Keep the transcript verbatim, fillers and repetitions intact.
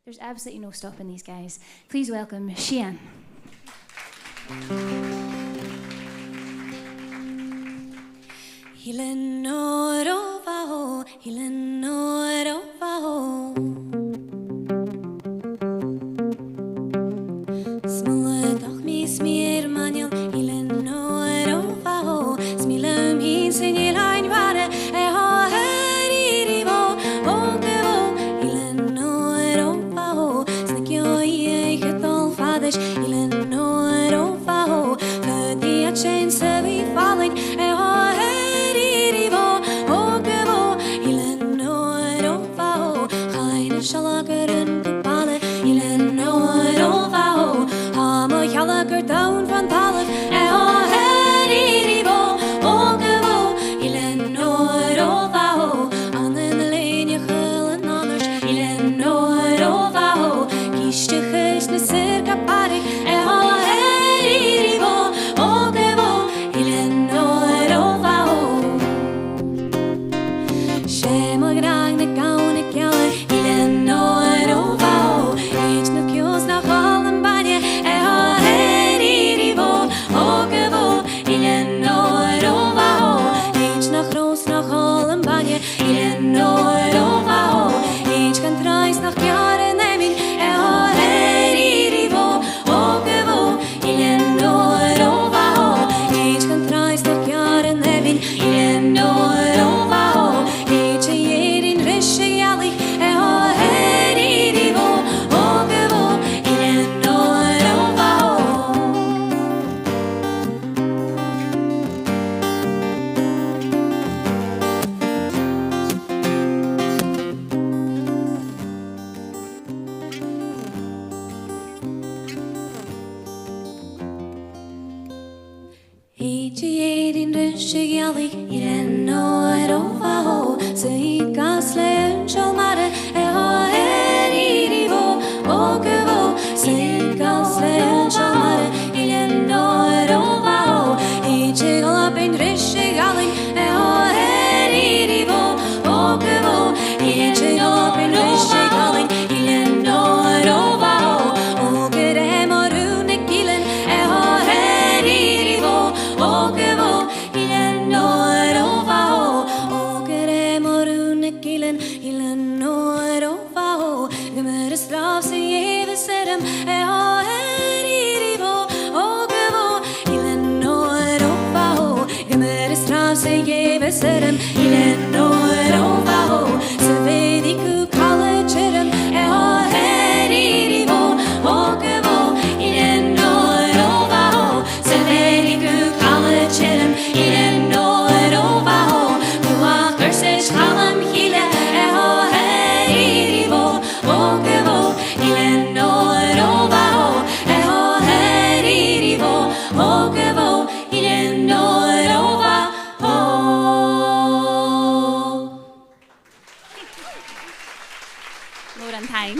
There's absolutely no stopping these guys. Please welcome Sian. Ilen no ro vaho, ilen no ro vaho. Smula doch mi smier manil, ilen no ro vaho. Smila mi sin ilen vare, e ho heri ri vo, o ge vo, ilen no ro vaho. Sna kio i e gedol fadis, ilen no ro vaho. Fadi a chen se vi falin, e ho heri ri vo, o ge vo, ilen no ro vaho. Chain a shalagaran gu bale, ilen no ro vaho. Ha mo shalagaran down van talif, e ho heri ri vo, o ge vo, ilen no ro vaho. An an lein a chul an anars, ilen no ro vaho. Giste chus na sir ga parik, e ho heri ri vo, o ge vo, ilen no ro vaho. Shem a grang na gaun a gala, ilen no ro vaho. Each na kios na galan banye, e ho heri ri vo, o ge vo, ilen no ro vaho. Each na chros na galan banye, ilen no ro vaho. Each gan trais na kiar an emin, e ho heri ri vo, o ge vo, ilen no ro vaho. Each gan trais na kiar an emin, ilen no ro vaho. Each a yerin rishi yali, e ho heri ri vo, o ge vo, ilen no ro vaho. Each a yerin rishi yali, ilen no ro vaho. Sing gas le an shol mare, e ho heri ri vo, o ge vo. Sing gas le an shol mare, ilen no ro vaho. Each a gulabin rishi galin, e ho heri ri vo, o ge vo. Each a gulabin rishi galin, ilen no ro vaho. O ge re mo rune gilen, e ho heri ri vo, o ge vo, ilen no ro vaho. O ge re mo rune gilen, ilen no ro vaho. Gummer a straf se yeve serum, e ho heri ri vo, o ge vo, ilen no ro vaho. Gummer a straf se yeve serum, ilen no ro vaho. Se vedi ku kala cherum, e ho heri ri vo, o ge vo, ilen no ro vaho. Se vedi ku kala cherum, ilen no ro vaho. Ku a kerses kalam hile, e ho heri ri vo, o ge vo, ilen no ro vaho. E ho heri ri vo, o ge vo, ilen no ro vaho. Mòran taing.